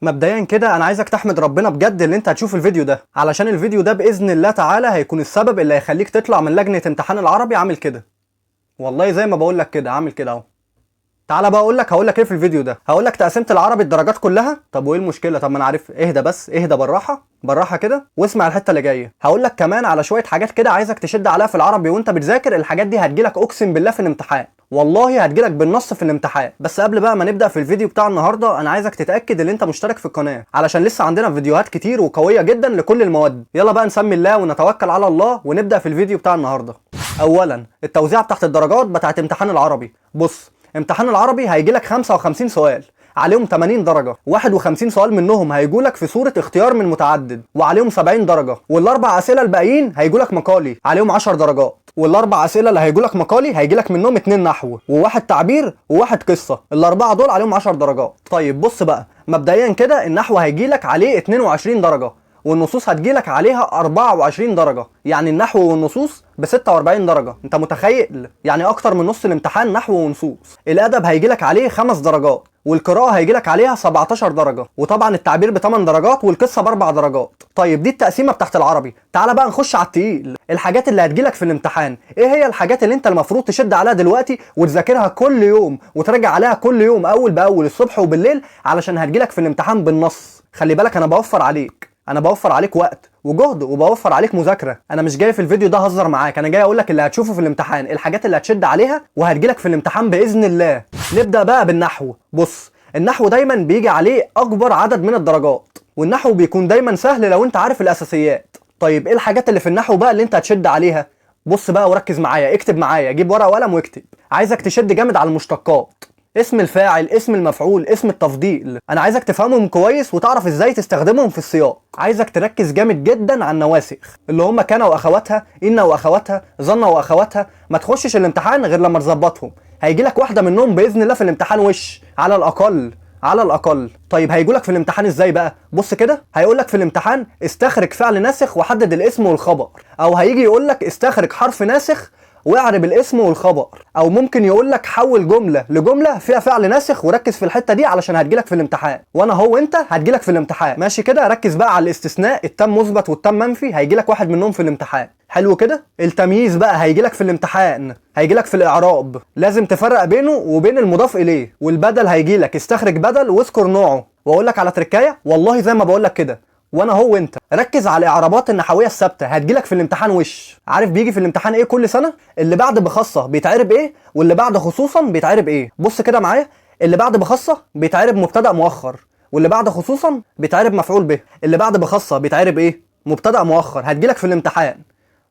مبدئيا كده انا عايزك تحمد ربنا بجد اللي انت هتشوف الفيديو ده، علشان الفيديو ده باذن الله تعالى هيكون السبب اللي هيخليك تطلع من لجنة امتحان العربي عامل كده. والله زي ما بقول لك كده، عامل كده اهو. تعالى بقى اقول لك هقول لك ايه في الفيديو ده. هقول لك تقسيمه العربي الدرجات كلها. طب وايه المشكلة؟ طب ما انا عارف. اهدى بس، اهدى بالراحة بالراحة كده واسمع الحتة اللي جاية. هقول لك كمان على شوية حاجات كده عايزك تشد عليها في العربي وانت بتذاكر. الحاجات دي هتجيلك اقسم بالله في الامتحان، والله هتجيلك بالنص في الامتحان. بس قبل بقى ما نبدا في الفيديو بتاع النهارده، انا عايزك تتاكد ان انت مشترك في القناة، علشان لسه عندنا فيديوهات كتير وقويه جدا لكل المواد. يلا بقى نسمي الله ونتوكل على الله ونبدا في الفيديو بتاع النهارده. اولا التوزيع بتاعت الدرجات بتاعت امتحان العربي. بص، امتحان العربي هيجي لك 55 سؤال عليهم 80 درجة، 51 سؤال منهم هيجولك في صورة اختيار من متعدد وعليهم 70 درجة، والاربع اسئلة الباقيين هيجولك مقالي عليهم 10 درجات، والاربع اسئلة اللي هيجولك مقالي هيجيلك منهم 2 نحو وواحد تعبير وواحد قصة، الاربعة دول عليهم 10 درجات. طيب بص بقى، مبدئيا كده النحو هيجيلك عليه 22 درجة، والنصوص هتجيلك عليها 24 درجة، يعني النحو والنصوص ب 46 درجة، انت متخيل؟ يعني اكتر من نص الامتحان نحو ونصوص. الادب هيجيلك عليه 5 درجات، والقراءة هيجيلك عليها 17 درجة، وطبعا التعبير ب 8 درجات والقصة ب 4 درجات. طيب دي التقسيمة بتاعت العربي. تعالى بقى نخش على التقيل، الحاجات اللي هتجيلك في الامتحان. ايه هي الحاجات اللي انت المفروض تشد عليها دلوقتي وتذاكرها كل يوم وتراجع عليها كل يوم اول باول الصبح وبالليل، علشان هتجيلك في الامتحان بالنص. خلي بالك انا بوفر عليك، انا بوفر عليك وقت وجهد وبوفر عليك مذاكرة. انا مش جاي في الفيديو ده اهزر معاك، انا جاي اقول لك اللي هتشوفه في الامتحان، الحاجات اللي هتشد عليها وهتجيلك في الامتحان باذن الله. نبدا بقى بالنحو. بص، النحو دايما بيجي عليه اكبر عدد من الدرجات، والنحو بيكون دايما سهل لو انت عارف الاساسيات. طيب ايه الحاجات اللي في النحو بقى اللي انت هتشد عليها؟ بص بقى وركز معايا، اكتب معايا، جيب ورقة وقلم واكتب. عايزك تشد جامد على المشتقات، اسم الفاعل، اسم المفعول، اسم التفضيل. انا عايزك تفهمهم كويس وتعرف ازاي تستخدمهم في السياق. عايزك تركز جامد جدا على النواسخ اللي هم كان واخواتها، ان واخواتها، ظن واخواتها. ما تخشش الامتحان غير لما تظبطهم. هيجي لك واحدة منهم باذن الله في الامتحان وش، على الاقل على الاقل. طيب هيجولك في الامتحان ازاي بقى؟ بص كده، هيقولك في الامتحان استخرج فعل ناسخ وحدد الاسم والخبر، او هيجي يقولك استخرج حرف ناسخ واعرب الاسم والخبر، او ممكن يقول لك حول جملة لجملة فيها فعل ناسخ وركز في الحتة دي علشان هتجيلك في الامتحان. وانا هو انت هتجيلك في الامتحان. ماشي كده؟ ركز بقى على الاستثناء، التام مثبت والتام منفي، هيجيلك واحد منهم في الامتحان. حلو كده؟ التمييز بقى هيجيلك في الامتحان، هيجيلك في الاعراب، لازم تفرق بينه وبين المضاف اليه. والبدل هيجيلك استخرج بدل واذكر نوعه. واقول لك على تركايه، والله زي ما بقول لك كده، وانا هو انت ركز على الاعرابات النحوية الثابتة، هتجيلك في الامتحان وش. عارف بيجي في الامتحان ايه كل سنة؟ اللي بعد بخاصة بيتعرب ايه، واللي بعد خصوصا بيتعرب ايه. بص كده معايا، اللي بعد بخاصة بيتعرب مبتدا مؤخر، واللي بعد خصوصا بيتعرب مفعول به. اللي بعد بخاصة بيتعرب ايه؟ مبتدا مؤخر، هتجيلك في الامتحان.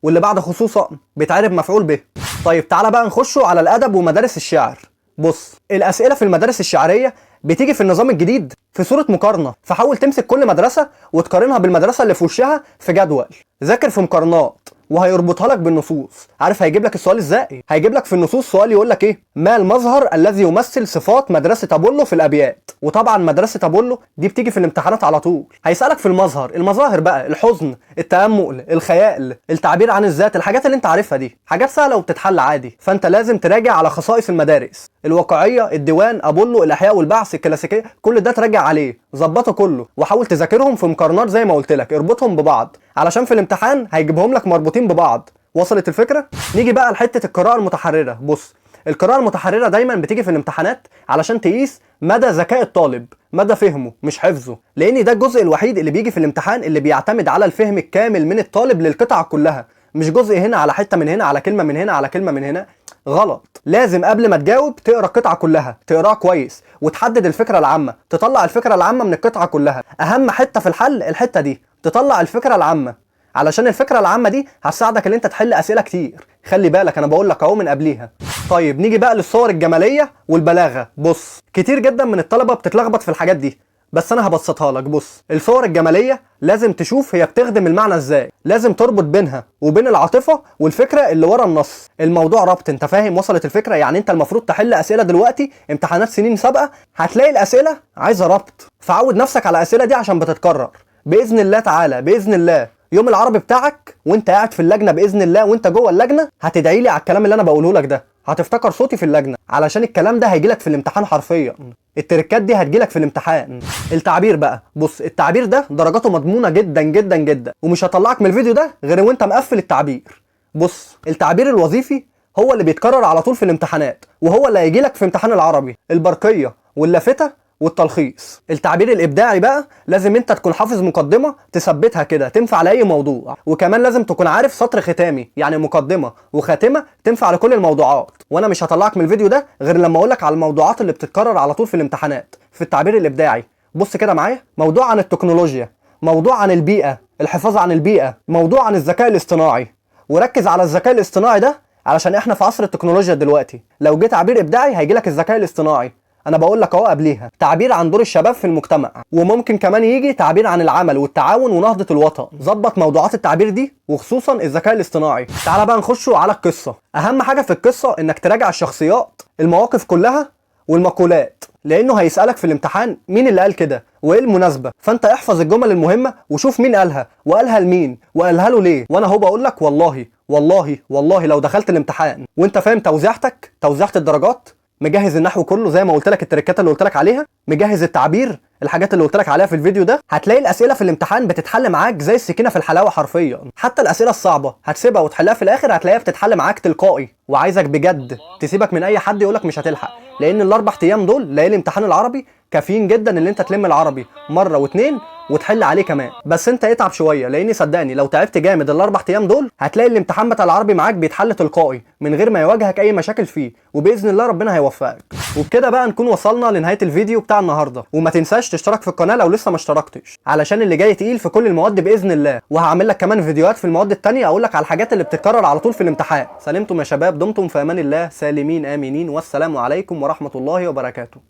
واللي بعد خصوصا بيتعرب مفعول به. طيب تعالى بقى نخشه على الادب ومدارس الشعر. بص، الاسئلة في المدارس الشعرية بتيجي في النظام الجديد في صورة مقارنة، فحاول تمسك كل مدرسة وتقارنها بالمدرسة اللي في وشها في جدول. ذاكر في مقارنات وهيربطها لك بالنصوص. عارف هيجيب لك السؤال ازاي؟ هيجيب لك في النصوص سؤال يقول لك ايه؟ ما المظهر الذي يمثل صفات مدرسة ابولو في الابيات؟ وطبعا مدرسة ابولو دي بتيجي في الامتحانات على طول. هيسألك في المظهر، المظاهر بقى، الحزن، التأمل، الخيال، التعبير عن الذات، الحاجات اللي انت عارفها دي، حاجات سهلة وبتتحل عادي. فانت لازم تراجع على خصائص المدارس، الواقعية، الديوان، ابولو، الاحياء والبعث، الكلاسيكية، كل ده تراجع عليه، ظبطه كله، وحاول تذاكرهم في مقارنات زي ما قلت لك، اربطهم ببعض علشان في الامتحان هيجيبهم لك مربوطين ببعض. وصلت الفكرة؟ نيجي بقى لحتة القراءة المتحررة. بص، القراءة المتحررة دايما بتيجي في الامتحانات علشان تقيس مدى ذكاء الطالب، مدى فهمه مش حفظه، لان ده الجزء الوحيد اللي بيجي في الامتحان اللي بيعتمد على الفهم الكامل من الطالب للقطعة كلها، مش جزء هنا على حتة من هنا على كلمة من هنا على كلمة من هنا. غلط. لازم قبل ما تجاوب تقرا القطعة كلها، تقراها كويس وتحدد الفكرة العامة، تطلع الفكرة العامة من القطعة كلها. اهم حتة في الحل الحتة دي، تطلع الفكرة العامة، علشان الفكرة العامة دي هتساعدك ان انت تحل اسئلة كتير. خلي بالك انا بقول لك اهو من قبليها. طيب نيجي بقى للصور الجمالية والبلاغة. بص، كتير جدا من الطلبة بتتلخبط في الحاجات دي، بس انا هبسطها لك. بص، الصور الجمالية لازم تشوف هي بتخدم المعنى ازاي، لازم تربط بينها وبين العاطفة والفكرة اللي ورا النص. الموضوع ربط، انت فاهم؟ وصلت الفكرة؟ يعني انت المفروض تحل اسئلة دلوقتي امتحانات سنين سابقه، هتلاقي الاسئلة عايزه ربط، فعود نفسك على الاسئلة دي عشان بتتكرر باذن الله تعالى. باذن الله يوم العربي بتاعك وانت قاعد في اللجنة باذن الله، وانت جوه اللجنة هتدعي لي على الكلام اللي انا بقوله لك ده. هتفتكر صوتي في اللجنة، علشان الكلام ده هيجيلك في الامتحان حرفيا. التركات دي هتجيلك في الامتحان. التعبير بقى، بص التعبير ده درجاته مضمونه جدا جدا جدا، ومش هطلعك من الفيديو ده غير وانت مقفل التعبير. بص التعبير الوظيفي هو اللي بيتكرر على طول في الامتحانات، وهو اللي هيجيلك في امتحان العربي، البرقيه واللافته والتلخيص. التعبير الابداعي بقى لازم انت تكون حافظ مقدمه تثبتها كده تنفع لاي موضوع، وكمان لازم تكون عارف سطر ختامي، يعني مقدمه وخاتمه تنفع لكل الموضوعات. وانا مش هطلعك من الفيديو ده غير لما اقولك على الموضوعات اللي بتتكرر على طول في الامتحانات في التعبير الابداعي. بص كده معايا، موضوع عن التكنولوجيا، موضوع عن البيئة، الحفاظ عن البيئة، موضوع عن الذكاء الاصطناعي. وركز على الذكاء الاصطناعي ده علشان احنا في عصر التكنولوجيا دلوقتي. لو جه تعبير ابداعي هيجيلك الذكاء الاصطناعي، انا بقول لك اهو قبليها. تعبير عن دور الشباب في المجتمع، وممكن كمان يجي تعبير عن العمل والتعاون ونهضة الوطن. ظبط موضوعات التعبير دي وخصوصا الذكاء الاصطناعي. تعال بقى نخشوا على القصة. اهم حاجة في القصة انك تراجع الشخصيات، المواقف كلها والمقولات، لانه هيسألك في الامتحان مين اللي قال كده وايه المناسبة. فانت احفظ الجمل المهمة وشوف مين قالها وقالها لمين وقالها له ليه. وانا هو بقول لك والله والله والله لو دخلت الامتحان وانت فاهم توزيعتك، توزيعة الدرجات، مجهز النحو كله زي ما قلت لك، التريكات اللي قلت لك عليها، مجهز التعبير، الحاجات اللي قلت لك عليها في الفيديو ده، هتلاقي الاسئلة في الامتحان بتتحل معاك زي السكينة في الحلاوة حرفيا. حتى الاسئلة الصعبة هتسيبها وتحلها في الاخر هتلاقيها بتتحل معاك تلقائي. وعايزك بجد تسيبك من اي حد يقولك مش هتلحق، لان الاربع ايام دول ليالي امتحان العربي كافيين جدا ان انت تلم العربي مرة واتنين وتحل عليه كمان. بس انت اتعب شوية، لان صدقني لو تعبت جامد الاربع ايام دول هتلاقي الامتحان بتاع العربي معاك بيتحل تلقائي من غير ما يواجهك اي مشاكل فيه، وباذن الله ربنا هيوفقك. وبكده بقى نكون وصلنا لنهاية الفيديو بتاع النهارده، وما تنساش تشترك في القناة لو لسه ما اشتركتش، علشان اللي جاي تقيل في كل المواد باذن الله. وهعمل لك كمان فيديوهات في المواد التانية اقول لك على الحاجات اللي بتتكرر على طول في الامتحان. سلمتم يا شباب، دمتم في امان الله، سالمين امنين، والسلام عليكم ورحمة الله وبركاته.